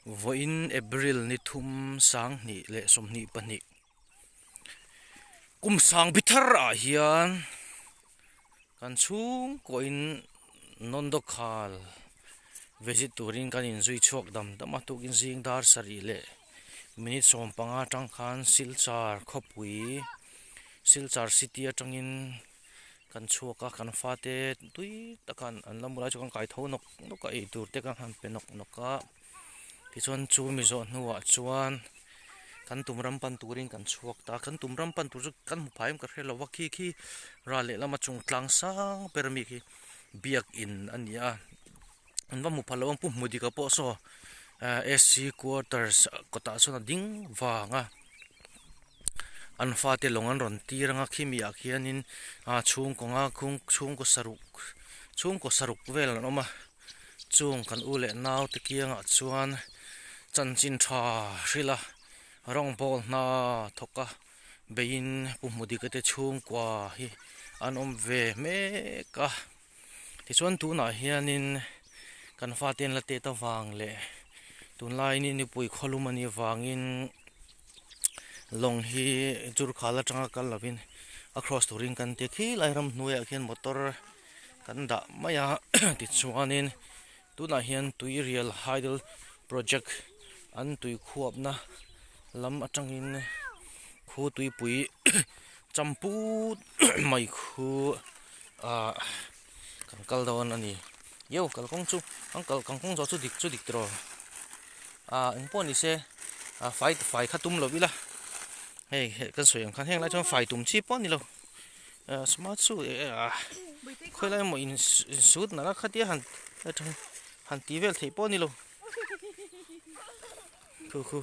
Vawiin April ni thum sanghnih leh 22 kum sang bi thar ah hian kan chhungkaw in Nondokhal visit turin kan inzui chhuak dam dam a tukin zing dar sarih leh minute 15 atang khan Silchar khawpui Silchar city atangin kan chhuak a kan fate tui taka an la mu lai chu kan kai tho nawk nawk a eitur te kan han pe nawk nawk a tichuan chu mi zawh hnuah chuan kan tum ram pan turin kan chhuak ta a kan tum ram pan tur chu kan hmu phai em ka hre lo a khi khi ral leh lama chung tlang sang ber ami khi biakin a ni a an va hmu phal lo ang pu hmu dik ah pawh saw sc quarters kawtah sawn a ding vang a an fate lawng an rawn tir ang a khimi ah khianin ah chhungkaw nga khung chhungkaw saruk chhungkaw saruk vel an awm a chung kan u leh nau te kiangah chuan chanchin tha hrilh a rawngbawl hna thawk a beiin pu hmudika te chhungkua hi an awm ve mek a. Tichuan tunah hianin kan fate an la tet avang leh tunlai ni nipui khawlum a nih avangin lawng hi churkhal atanga kal lovin a cross turin kan ti a khilai ramhnuaiah khian motor kan dah mai a tichuanin tunah hian tuirial hydel project an tui khuapna lam atangin khu tuipui champut mai khu. Ahh kan kal dawn a ni yo kalkawng chu an kal kalkawng zawh chu dik chu dik tiraw ahh eng pawh ni se ah fai fai kha tum lo ila hei heh kan sawi ang khan heng lai chuan fai tum chi pawh a ni lo ah smart chu eh ah khawi lai emaw in insut nalh a khatia han han tih vel theih pawh a ni lo khu khu.